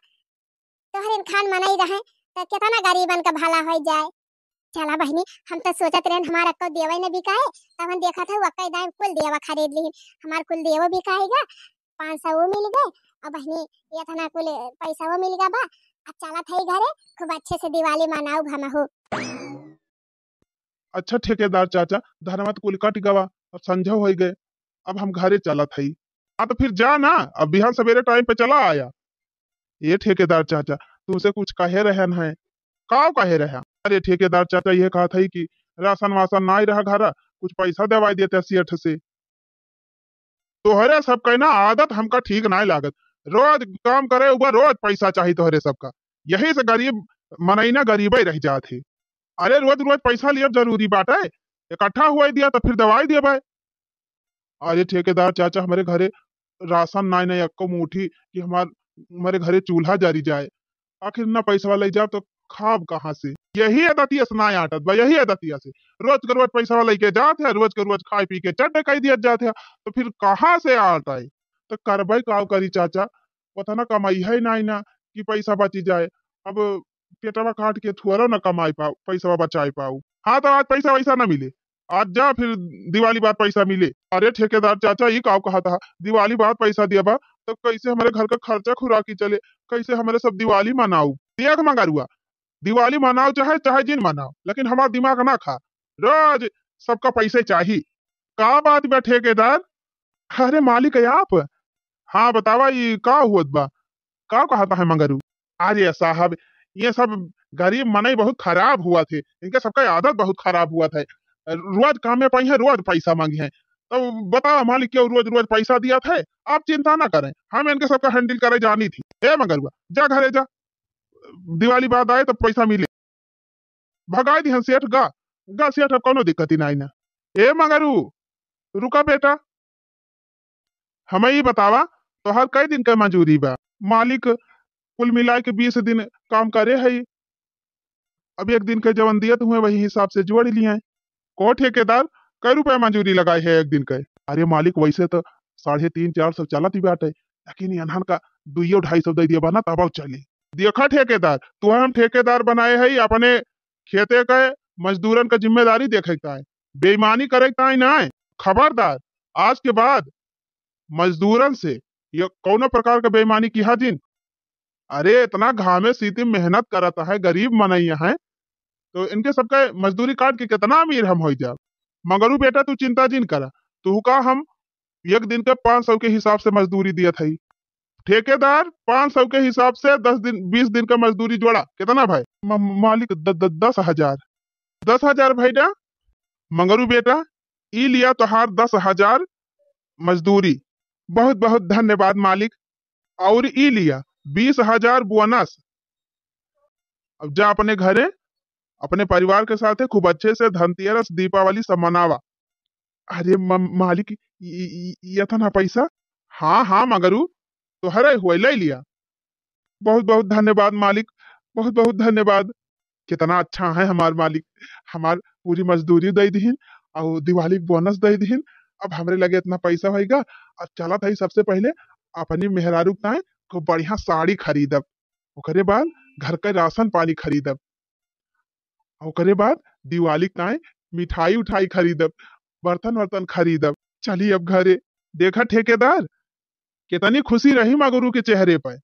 तोहरे खान मनई रहे, तो कितना गरीबन का भला होइ जाए। चला बहिनी, हम तो सोचत रहन हमार अक्को देवे न बिकाए, तब हम देखत है वक्का दाई कुल देवा खरीद ली, हमार कुल देवो बिकाएगा, पाँच सौ वो मिल गए, और बहिनी, ये इतना कुल पैसा वो मिल गया बा। अब चलत है घरे, खूब अच्छे से दिवाली मनाऊ हमहू। अच्छा ठेकेदार चाचा, धनवा तो कुल कट गवा, अब संझा होइ गए, अब हम घरे चलत हई। हाँ तो फिर जा ना, अब बिहान सवेरे टाइम पे चला आया। ये ठेकेदार चाचा, तुमसे कुछ कहे रहन है। का कहे रहे? अरे ठेकेदार चाचा, ये कहत हई कि राशन वासन नाई रहा घरा, कुछ पैसा देवाई देते सेठ से। तोहरे सबके ना आदत हमका ठीक नाय लागत। रोज काम करे उबा, रोज पैसा चाही तोहरे सबका। यही से गरीब मनई ना गरीबे रह जात है। अरे रोज रोज पैसा लियब जरूरी बाटे? इकट्ठा हुए दिया तो फिर दवाई देबे। अरे ठेकेदार चाचा, हमरे घरे राशन नाय, नाय एक्को मुट्ठी कि हमार, हमरे घरे चूल्हा जरी जाए। आखिर ना पैसवा ले जाब तो खाब कहाँ से? यही आदतिया से ना आटत बा, यही आदतिया से। रोज के रोज पैसवा लेके जात है, रोज के रोज खाए पी के चड्डे कई दिया जात है, तो फिर कहाँ से आट आए? तो करबे का करी चाचा, ओतना कमाई है ना, ना कि पैसा बची जाए। अब पेटवा काट के थोड़ा ना कमाई पाऊ, पैसवा बचाई पाऊ। हाँ, तो आज पैसा वैसा ना मिले, आज जा फिर दिवाली बाद पैसा मिले। अरे ठेकेदार चाचा, ई का कहत हा, दिवाली बाद पैसा दिया बा, तो कैसे हमरे घर का खर्चा खुराकी चले, कैसे हमरे सब दिवाली मनाऊ? देख मंगरुआ, दिवाली मनाओ चाहे, चाहे जिन मनाओ, लेकिन हमार दिमाग ना खा, रोज सबका पैसे चाही। का बात बा ठेकेदार? अरे मालिक है आप? हाँ बतावा, ई का होत बा? का कहता है मंगरू? अरे साहब, ये सब गरीब मनई बहुत खराब हुआ थे, इनके सबका आदत बहुत खराब हुआ था। रोज काम में पाई है, रोज पैसा मांगी है। तो बताओ मालिक, क्यों रोज रोज पैसा दिया था? आप चिंता ना करें, हम इनके सबका हैंडल करे जानी थी। ए मंगरुआ, जा घरे जा, दिवाली बाद आए तो पैसा मिले। भगाई दिहन सेठ गा, गा सेठ, अब कौनो दिक्कत ही नाई ना। ए मंगरू, रुका बेटा, हमें ई बतावा, तोहार कई दिन का मजूरी बा? मालिक, कुल मिलाए के बीस दिन काम करे है, अब एक दिन के जवन दियत हुए वही हिसाब से जोड़ लिए। को ठेकेदार, कै रुपया मजूरी लगाए है एक दिन के? अरे मालिक, वैसे तो साढ़े तीन चार सौ चलत ही बाटे, लेकिन इन्हन का दुइयो ढाई सौ दे दिया बा ना, तब चली। देखा ठेकेदार, तुहे हम ठेकेदार बनाए है अपने खेते के मजदूरन का जिम्मेदारी देखे के ताई, बेईमानी करे के ताई नाय। खबरदार, आज के बाद मजदूरन से ये कौनो प्रकार का बेईमानी किहा जिन। अरे इतना घामे सीती मेहनत करत है, गरीब मनई है, तो इनके सबका मजदूरी काट के कितना अमीर हम हो जाब। मगरू बेटा, तू चिंता जिन करा, तुहका हम एक दिन के पाँच सौ के हिसाब से मजदूरी दियत हई। ठेकेदार, पाँच सौ के हिसाब से दस दिन, बीस दिन का मजदूरी जोड़ा, कितना भाई? म-, मालिक, द-, द-, दस हजार। दस हजार भइया। मंगरू बेटा, ई लिया तोहार दस हजार मजदूरी। बहुत बहुत धन्यवाद मालिक। और ई लिया बीस हजार बोनस। अब जा अपने घरे, अपने परिवार के साथे खूब अच्छे से धनतेरस, दीपावली सब मनावा। अरे म-, मालिक, ई, ई, ई, ई एतना पैसा? हाँ, हाँ, मगरू, तोहरे हुए, ले लिया। बहुत, बहुत धन्यवाद मालिक, बहुत, बहुत धन्यवाद। कितना अच्छा है हमार मालिक, हमार पूरी मजदूरी दे दिहिन और दिवाली के बोनस दे दिहिन। अब हमरे लगे इतना पैसा होइगा, अब चलत है सबसे पहले अपनी मेहरारू के ताए खूब बढ़िया साड़ी खरीदब, ओकरे बाद घर के राशन पानी खरीदब, ओकरे बाद दिवाली के ताए मिठाई उठाई खरीदब, बर्तन वर्तन खरीदब। चली अब घरे। देखा ठेकेदार, कितनी खुशी रही मगरू के चेहरे पे।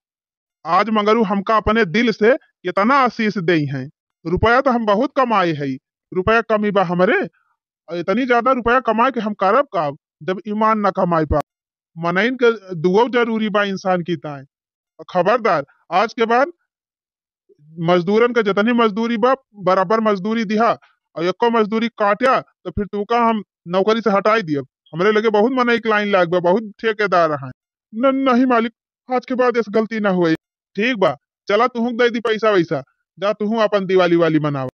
आज मगरू हमका अपने दिल से कितना आशीष देई हैं। रुपया तो हम बहुत कमाए हई, रुपया कमी बा हमरे? और इतनी ज्यादा रुपया कमाए के हम करब का, जब ईमान ना कमाए पा? मनइन के दुआ जरूरी बा इंसान की ताए। और खबरदार, आज के बाद मजदूरन के जितनी मजदूरी बा, बराबर मजदूरी दिहा, और एको मजदूरी काट्या, तो फिर तू का हम नौकरी से हटाई दियब। हमरे लगे बहुत मनई के लाइन लाग बा, बहुत ठेकेदार हैं। न, नहीं मालिक, आज के बाद ऐसी गलती ना होए। ठीक बा, चला तुहूँ दे दी पैसा वैसा, जा तुहूँ अपन दिवाली वाली मनावा।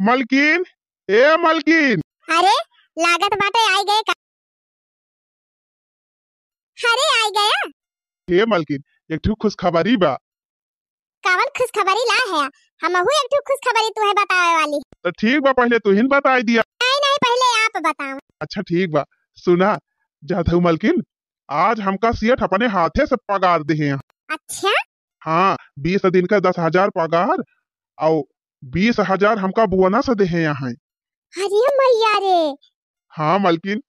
मलकिन, ए मलकिन। अरे, लागत बाटे आई गए का? अरे, आई गया। हे मलकिन, एक ठो खुशखबरी बा। कवन खुशखबरी ला है? हमहू एक ठो खुशखबरी तुहे बतावे वाली। तो ठीक बा, पहले तुहिन बताई दिया। नहीं, नहीं, पहले आप बताओ। अच्छा, ठीक बा, सुना, जात हूँ मलकिन, आज हमका सेठ अपने हाथे से पगार दिहे हैं। अच्छा? हाँ, बीस दिन का दस हजार पगार और बीस हजार हमका बोनस दिहे हैं। अरे मैया रे। हाँ मलकिन,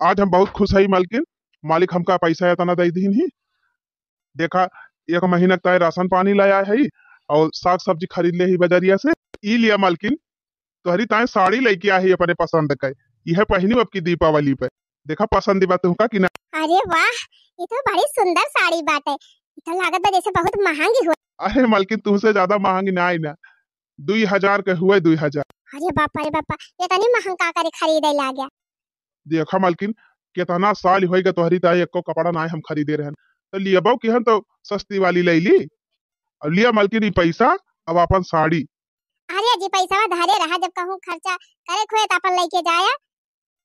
आज हम बहुत खुश हई मलकिन, मालिक हमका पैसा इतना दे दीन ही। देखा, एक महीना के ताई राशन पानी ले आए हई और साग सब्जी खरीद ले ही बजरिया से। ई लिया मलकिन, तोहरी ताई साड़ी लेके आए ही अपने पसंद के, यह पहनी अब की दीपावली पे। देखा पसंद बा तुमका कि ना? अरे वाह, ये तो बड़ी सुंदर साड़ी बाटे। ये तो लागत बा जैसे बहुत महंगी हो। अरे मलकिन, तुमसे ज्यादा महंगी ना आई ना, दुई हजार के हुए, दुई हजार। अरे बापा रे बापा, इतनी महंग का करे खरीदे लाग्या? देखा मलकिन, कितना साल होइगा तोहरी ताई एको कपड़ा नाय हम खरीदे रहन, तो लियबो किहन तो सस्ती वाली ले ली। अब लिया मलकिन ई पैसा, अब अपन साड़ी। अरे जी, पैसा धरे रहा, जब कहूँ खर्चा करे खोए तो अपन लेके जाया।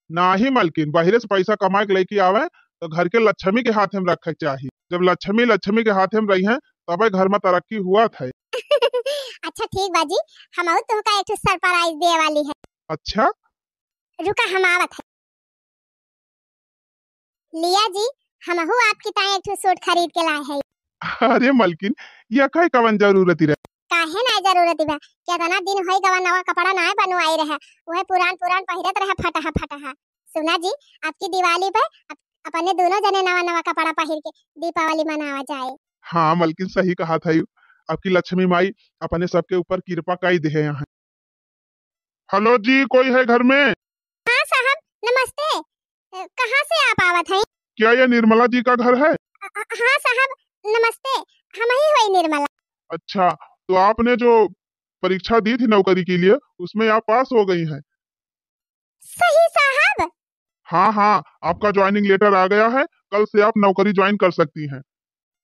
नाही मलकिन, बहिरे से पैसा कमाए के लेके आवे तो घर के लक्ष्मी के हाथे में रखे के चाही। जब लक्ष्मी लक्ष्मी के हाथे में रही है, तबे घर में तरक्की हुआ थे। अच्छा ठीक बा जी, हम तुमका एक ठो सरप्राइज दे वाली है। अच्छा? रुका, हम आवत है। लिया जी, हमहू आपकी ताई एक ठो सूट खरीद के लाए है। अरे मलकिन, यह कहे कवन जरूरत रहे? काहे ना जरूरत बा? कितना दिन होई गवा, नवा कपड़ा ना बनवाई रहे, वह पुरान पुरान पहिरत रहे फटहा फटहा। सुना जी, आपकी दिवाली पे अप-, अपने दोनों जने नवा नवा कपड़ा पहिर के दीपावली मनावा जाए। हाँ मलकिन, सही कहा था यू। आपकी लक्ष्मी माई अपने सबके ऊपर कृपा कई दे यहाँ। हेलो जी, कोई है घर में? हाँ साहब, नमस्ते। अ, कहाँ से आप आवत हैं? क्या ये निर्मला जी का घर है? अ, अ, हाँ साहब, नमस्ते, हम ही हुई निर्मला। अच्छा, तो आपने जो परीक्षा दी थी नौकरी के लिए, उसमें आप पास हो गई हैं। सही साहब। हाँ, हाँ, आपका ज्वाइनिंग लेटर आ गया है, कल से आप नौकरी ज्वाइन कर सकती हैं।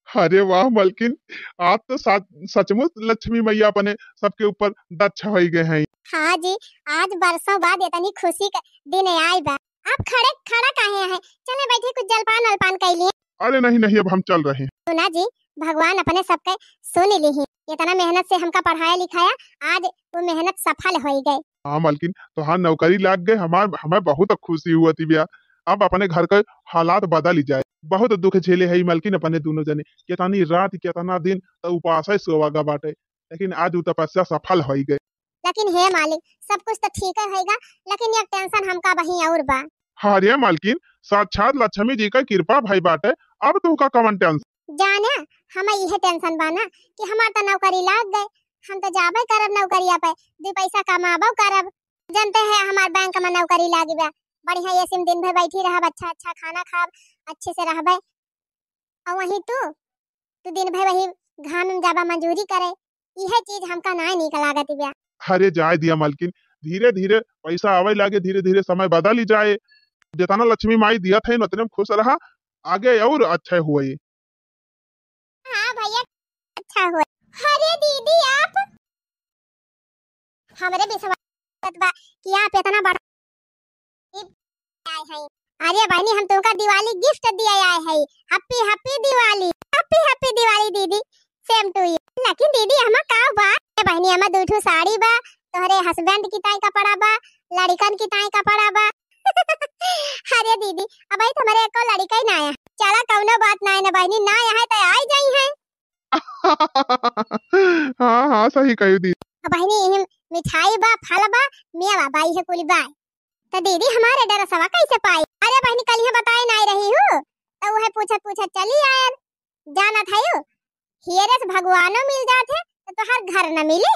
अरे वाह मलकिन, आज तो सा-, सचमुच लक्ष्मी मैया अपने सबके ऊपर दक्ष होई गए हैं। हाँ जी, आज बरसों बाद इतनी खुशी का दिन आए बा। आप खड़े, खड़ा काहे हैं? चले बैठे, कुछ जलपान वलपान कर लिए। अरे नहीं, नहीं, अब हम चल रहे हैं। सुना जी, भगवान अपने सबके सुन ली ही। इतना मेहनत से हमका पढ़ाया लिखाया, आज वो मेहनत सफल होई गए। हाँ मलकिन, तोहार नौकरी लाग गए, हमार, हमें बहुत खुशी हुआ थी भैया। अब अपने घर के हालात बदल ही जाए। बहुत दुख झेले है मलकिन अपने दोनों जने, कितनी रात कितना दिन तो उपास है सोवागा बाटे, लेकिन आज वो तपस्या सफल होई गए। लेकिन हे मालिक, सब कुछ तो ठीक है होएगा, लेकिन एक टेंशन हमका वहीं और बा। हाँ रे मलकिन, साक्षात लक्ष्मी जी का कृपा भई बाटे, अब तुमका कवन टेंशन? जाने, हमें इहे टेंशन बा ना कि हमार तो नौकरी लाग गए, हम तो जाबे करब नौकरिया पे, दो पैसा कमाबो करब। जानते हैं हमार बैंक में नौकरी लागी बा, बढ़िया एसी में दिन भर बैठी रहब, अच्छा अच्छा खाना खाब, अच्छे से रहबे। और वहीं तू, तू दिन भर वही घाम में जाबा मजूरी करे, इहे चीज हमका नाय नीक लागत बा। अरे जाए दिया मलकिन, धीरे धीरे पैसा आवे लागे, धीरे धीरे समय बदल ही जाए। जितना लक्ष्मी माई दियत है, उतने में खुश रहा, आगे और अच्छा होए। हाँ भैया, अच्छा होए। अरे दीदी, आप हमरे विश्वास बा कि आप इतना बड़ा gift आए हैं। अरे बहनी, हम तुमका दिवाली gift दिए आए हैं। Happy happy दिवाली, happy happy दिवाली दीदी, same to you। लेकिन दीदी, हमा का बा? ए बहनी, हमा दू ठो साड़ी बा, तोहरे husband की ताई कपड़ा बा, लड़िकन की ताई कपड़ा बा। अरे दीदी, अबही तो हमरे एको लड़िका ही ना आया। चला, कौनो बात ना है ना बहनी, ना आया है तो आई जाई है। हाँ, हाँ, सही कही दीदी। अब बहिनी, इहिम मिठाई बा, फल बा, मेवा बा, इहे कुल बा। त दीदी, हमारे ड्रेसवा कैसे पाई? अरे बहिनी, कल इहे बताए नाई रही हूँ, त उहे पूछत पूछत चली आयल। जानत है यू, हियरे से भगवानो मिल जात है, त तोहार घर न मिले।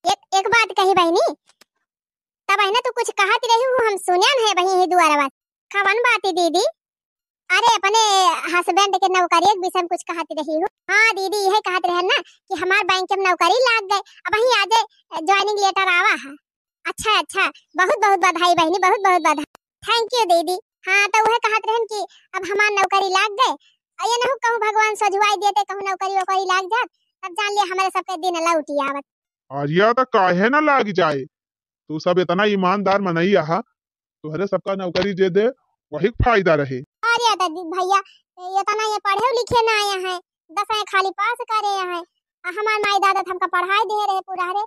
एक, एक बात कही बहिनी, तब है ना तू कुछ कहत रही हूँ, हम सुने न है बहिनी दुआरवा। कवन बात है दीदी? अरे, अपने husband के नौकरी के विषय में कुछ कहत रही हूँ। हाँ दीदी, यही कहत रहे ना कि हमार बैंक में नौकरी लाग गए, अबही आजे joining letter आवा है। अच्छा, अच्छा, बहुत बहुत बधाई बहिनी, बहुत बहुत बधाई। Thank you दीदी। हाँ, तो वह कहत रहन कि अब हमार नौकरी लाग गए, और ये नहु कहूँ भगवान सजुवाई देते, कहूँ नौकरी वोकरी लाग जात, तब जान लिया हमारे सबके दिन लौटी आवत। अरे, तो काहे ना लाग जाए, तू सब इतना ईमानदार मनई आहा, तोहरे सबका नौकरी जे दे, वही के फायदा रहे। अरे दादी भैया, ये तना ये पढ़े लिखे ना आए हैं, दसवें खाली पास करे हैं, आ हमार माई दादा त हमका पढ़ाई दे रहे पूरा रे,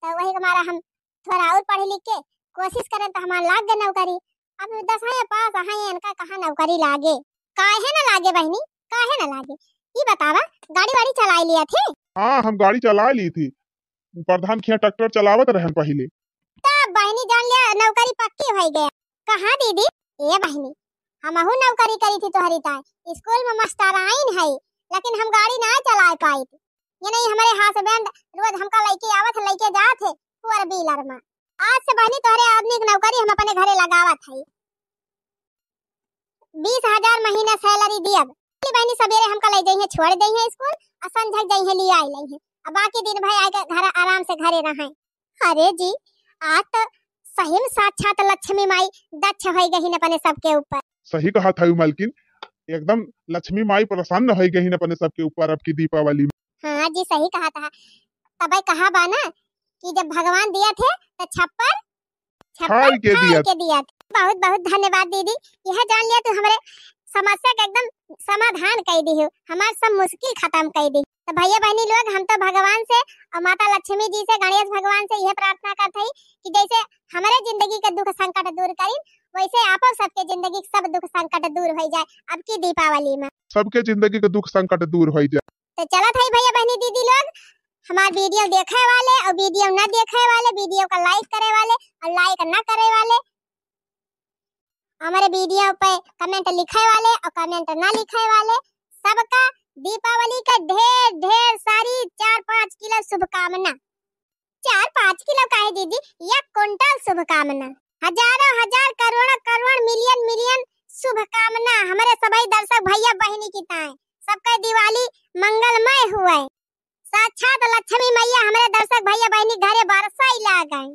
तो वही के मारा हम थोड़ा और पढ़ लिख के कोशिश करें तो हमार लाग गए नौकरी। अब दसवें पास हैं, इनका कहाँ नौकरी लागे? काहे ना लागे बहिनी, काहे ना लागे? ई बतावा, गाड़ी वाड़ी चलाई लिया थे? हाँ, हम गाड़ी चला ली थी, प्रधान खिया ट्रैक्टर चलावत रहन पहिले। तब बहिनी जान लिया नौकरी पक्की होइ गया। कहाँ दीदी? ए बहिनी, हमहू नौकरी करी थी तोहरी ताई, स्कूल में मास्टराइन है, लेकिन हम गाड़ी ना चलाए पाई थी। ये नहीं, हमारे husband रोज हमका लइके आवत है, लइके जात है four wheeler में। आज से बहिनी तोहरे आदमी के नौकरी हम अपने घरे लगावत है। बीस हजार महीना salary दियब। चली बहिनी, सबेरे हमका ले जइहे, छोड़ दइहे स्कूल, आ संझक जइहे, ले आई लइहे। अब बाकी दिन भर आके घर आराम से घरे रहें। अरे जी, आज तो सही में साक्षात लक्ष्मी माई दक्ष होइ गई अपने सबके ऊपर। सही कहा था मलकिन, एकदम लक्ष्मी माई प्रसन्न होइ गई अपने सबके ऊपर अब की दीपावली में। हाँ जी, सही कहा था। तबे कहा बा ना कि जब भगवान दिया थे तो छप्पर छप्पर फाड़ के फाड़ दिया। के दिया। बहुत बहुत धन्यवाद दीदी, यह जान लिया तू हमरे समस्या के एकदम समाधान कई दी हो, हमार सब मुश्किल खत्म कई दी। तो भैया बहनी लोग, हम तो भगवान से और माता लक्ष्मी जी से, गणेश भगवान से यह प्रार्थना करत हई कि जैसे हमरे जिंदगी के दुख संकट दूर करीन, वैसे आपो सबके जिंदगी के सब दुख संकट दूर हो जाए अब की दीपावली में। सबके जिंदगी के दुख संकट दूर हो जाए। तो चलत हई भैया बहनी दीदी लोग, हमार video देखे वाले और video ना देखे वाले, video का like करे वाले और like ना करे वाले, हमारे video पे comment लिखे वाले और comment ना लिखे वाले, सबका दीपावली का ढेर ढेर सारी चार पाँच किलो शुभकामना। चार पाँच किलो काहे दीदी, एक कुंटल शुभकामना। हजारों हजार, करोड़ों करोड़, million million शुभकामना हमारे सभी दर्शक भैया बहनी की ताए। सबके दिवाली मंगलमय हुए। साक्षात लक्ष्मी मैया हमरे दर्शक भैया बहनी घरे बरसाई लागें।